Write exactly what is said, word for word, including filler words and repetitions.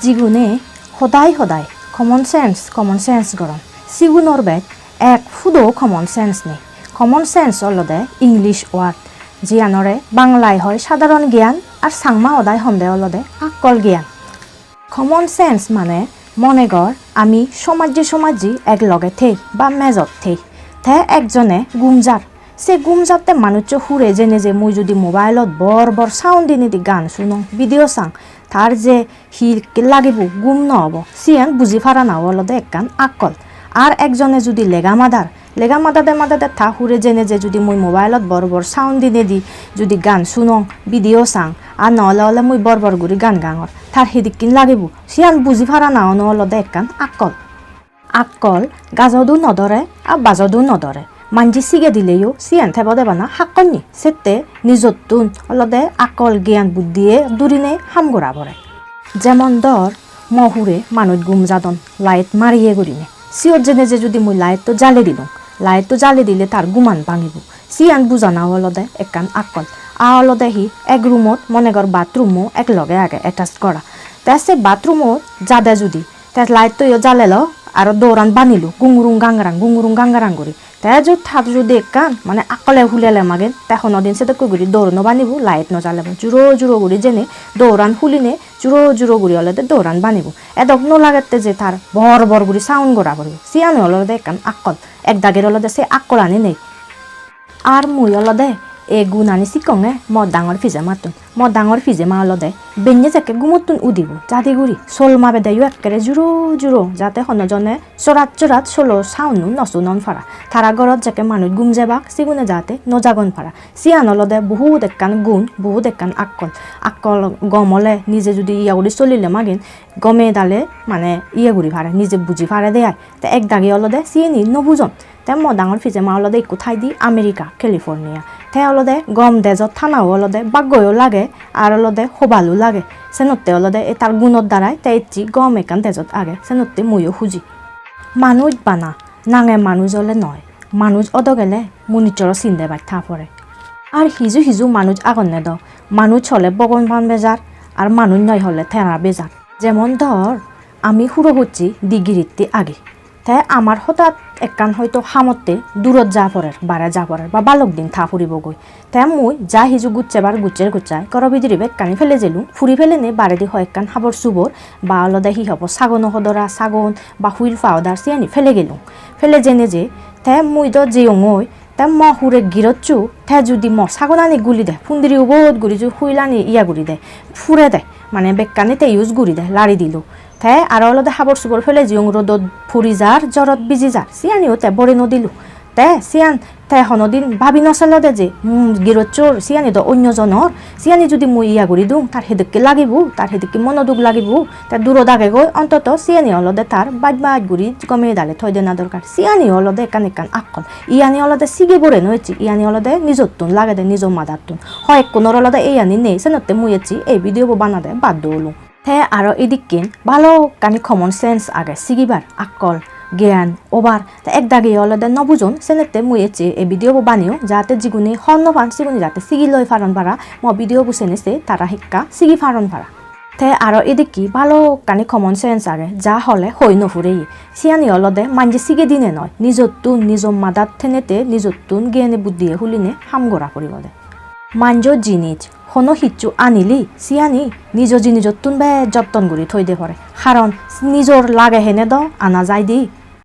Jigune hodai hodai common sense, common sense goron, sigunor bej ek pudo common sense nei. Common sense olode English word, jiyanore Banglai hoi sadharon gyan, ar Changma hodai honde olode akkol gyan. Common sense mane, mone gor ami somajje somajje ek loge thei ba mejot thei, te ekjone gum jar. Se gum jatte manuccho hure jene je mui judi mobile-ot bor bor sound dinei di gaan sunong, video sang, tar je hi lagibo, gum no obo, siyan buji parana olode ekkan akkol. Ar ekjone judi lega madar, lega madade madade ta hure jene je judi mui mobile-ot bor bor sound dinei di judi gaan sunong, video sang, ar no ole ole mui bor bor guri gaan gangor, tar hidikkin lagibo, siyan buji parana ono olode ekkan akkol. Akkol gajodo no dore, ar bajodo no dore. Manje sige dileyo siyan tebode bana hakkon nei. Sette nijottun olode akkol, gyan, buddiye durine ham gora pore. Jemon dor, mo hure manuj gum jadon light mariye gurine. Siyot jene je judi mui light-to jale dilung, light-to jale dile tar guman bangibo. Siyan bujana olode ekkan akkol. A olode hi, ek room-ot, mone gor bathroom-o ek loge age attach gora. Te se bathroom-ot jade judi, te light-to yo jalelo, aro door-an banilo, gungurung gangarang, gungurung gangarang guri. Te jut tar judi ekkan, mane akkole hulele magen, te honodin sedokke guri door no banibo, light no jalebo. Juro juro guri jene door-an huline, juro juro guri olode door-an banibo. Edok no lagette je tar bor bor guri sound gora poribo. Siyan olode ekkan akkol. Ek dagir olode se akkolani nei. Ar mui olode ei gunani sikkonge mo dangor pijemattun. Mo dangor pijema olode benne jekke gumottun udibo, jadi guri sol mabedeyo ekkere juro juro, jate hono jone sorat sorat solo sound-un no sunon para. Tara gorot jekke manuj gum jebak, sigune jate no jagon para. Siyan olode bohut ekkan gun, bohut ekkan akkol. Akkol gom ole nije judi iya guri solile magin gome dale mane iye guri pare, nije buji pare de ai. Te ek dagi olode siyeni no bujon. Te mo dangor pijema olode ikko thaide America, California. Te olode gom dejot thanao olode bhaggoyo lage, ar olode hobalo lage. Senotte olode e tar gunor darai te ecche gom ekkan dejot age, senotte muiyo huji. Manuj bana, nange manuj ole noi. Manuj odo gele munichoro sinde baj tha pore. Ar hiju hiju manuj agonne do, manuj hole Bhogoban bejar, ar manuj noi hole tara bejar. Jemon dor, ami huro hucche di giritti agi. Te amar hodat ekkan hoito hamotte durot ja porer, bare ja porer, ba balok din tha puribogoi. Te mui ja hiju gucchebar guccher guccai, goro bidire bekkani pele jelung, puri pelene baredi hoyekkan habor subor, ba olode hi hobo sagono hodora, sagon, ba wheel powder siyani pele gelung. Pele jene je, te mui do jeyongoi, te mo hure girosso, te judi mo sagonani guli de, pundiri ubot guri ju wheel-ani iya guri de, pure de, mane bekkani te use guri de, lari dilo. Te aro olode habor subor pele jeyong, rodot puri jar, jorot biji jar, siyaniyo te bore no dilo. Te siyan te honodin babi no selode je, hmm, girossor siyani do onyo jonor, siyani judi mui iya guri dung, tar hedokke lagibo, tar hedokke mono duk lagibo, te durot agegoi, ontoto siyani olode tar baj baj guri gome dale thoi dena dorkar. Siyani olode ekkan ekkan akkol. Iyani olode sige pore no ecche, iyani olode nijottun lagede, nijo madattun. Hoyekkunor olode iyani nei, senotte mui ecche ei video bo banade baddo olung. Te aro idikken balokkani common sense age sigibar, akkol, gyan obar. Te ek dagi olode no bujon, senette mui ecche ei video bo baneyong, jate jigune hobor no pan sigune jate sigi loi paron para, mo video bo sene se tara hekka sigi paron para. Te aro idikke balokkani common sense age, ja hole hoi no pureye. Siyani olode manje sige dine noi, nijottun, nijo madat thenete, nijottun gene buddiye huline ham gora puribode. Manjo jinis, hono hissu anile, siyani nijo jinijottun bej jotton guri thoide pore. Karon nijor lage hene do ana jaide.